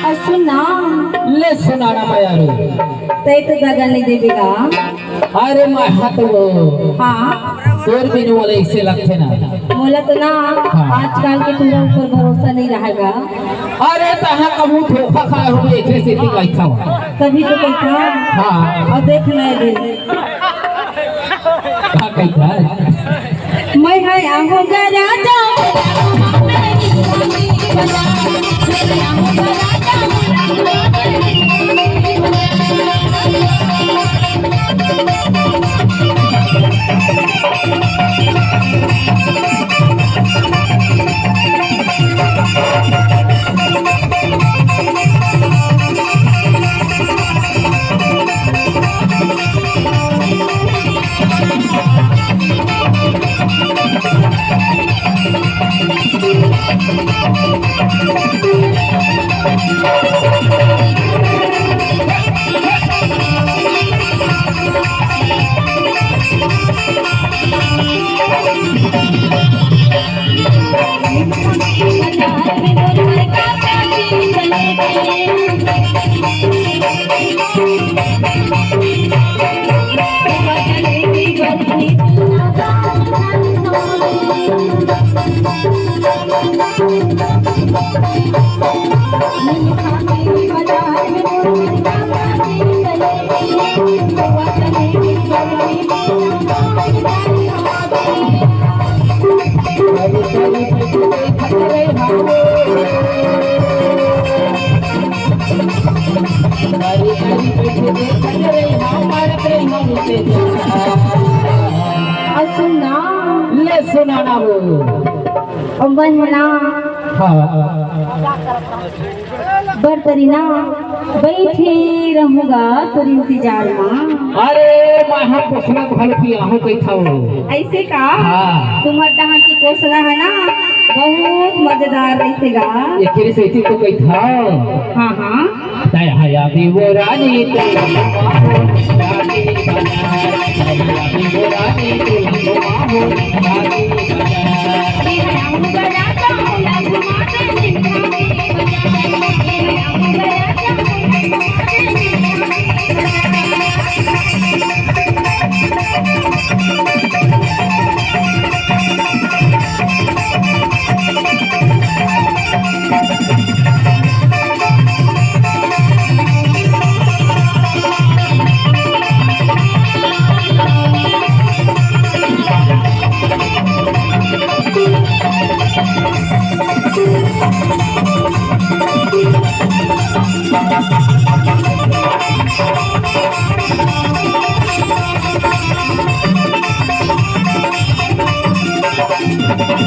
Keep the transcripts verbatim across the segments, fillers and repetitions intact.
अउ सुन ना। ले सुना ना मयारू। तै तो दगा नइ देबे गा। अरे मैं हा तो वो। हाँ। तोर बिनु वाले ऐसे लगथे ना। मोला तो ना हाँ। आजकल के टूरा ऊपर भरोसा नइ रहय गा। अरे तहाँ कभू धोखा खाय होबे एकरे सेती कहिथंव। तभी तो कहिथंव। हाँ। अउ देख ना दे। का कहिथस? मैं हा आंगो गा राजा। अउ सुन ना। ले सुना ना वो। अउ मैं हा ना। हाँ। बर तरी ना बइठे रहूं गा तोर इंतजार मा। अरे, मैं हा कोसना घलो कि आहूं कहिथंव। अइसे का? हाँ। तुम्हर तहाँ के कोसना हे ना, बहुत मजेदार रहिथे गा। एकरे सेती तो कहिथंव। हाँ, हाँ। तै हा आबे वो रानी तो रानी बना, तै हा आबे वो रानी तो रानी बना।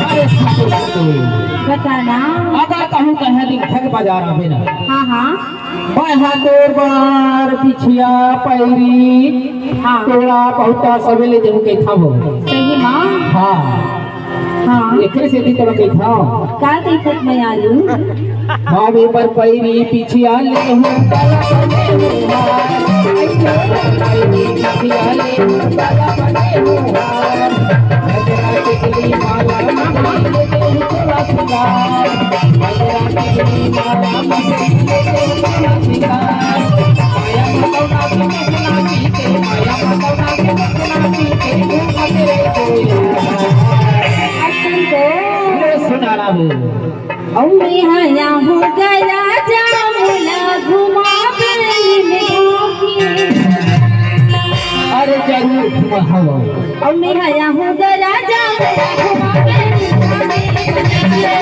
अरे, बता ना। अगर कहूँ कहे दिन ठग बाजार आबे ना। हाँ, हाँ। मैं हा तोर बर बिछिया पैरी हाँ। तोला बहुत सवेले देहूं कहिथंव। सही मा? हाँ। हाँ। एकरे सेती तोला कहिथंव। का कहिथस मैं आलू? बाबे बर पैरी बिछिया लेहूं, तोला बने हूं हार। पैरी बिछिया लेहूं, तोला बने हूं हार। गजरा टिकली माला मंगली ले देहूं तोला सिंगार। गजरा टिकली माला मंगली ले देहूं तोला सिंगार। माया भगवान के नाची के, माया भगवान सुन तो। ले सुनाना हो। ओ मेहा यहाँ गया जा मुला घुमा दे में ढाकी। अरे जरूर घुमाओ। ओ मेहा यहाँ गया जा मुला घुमा दे में ढाकी।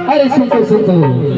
अरे सुन तो, सुन तो।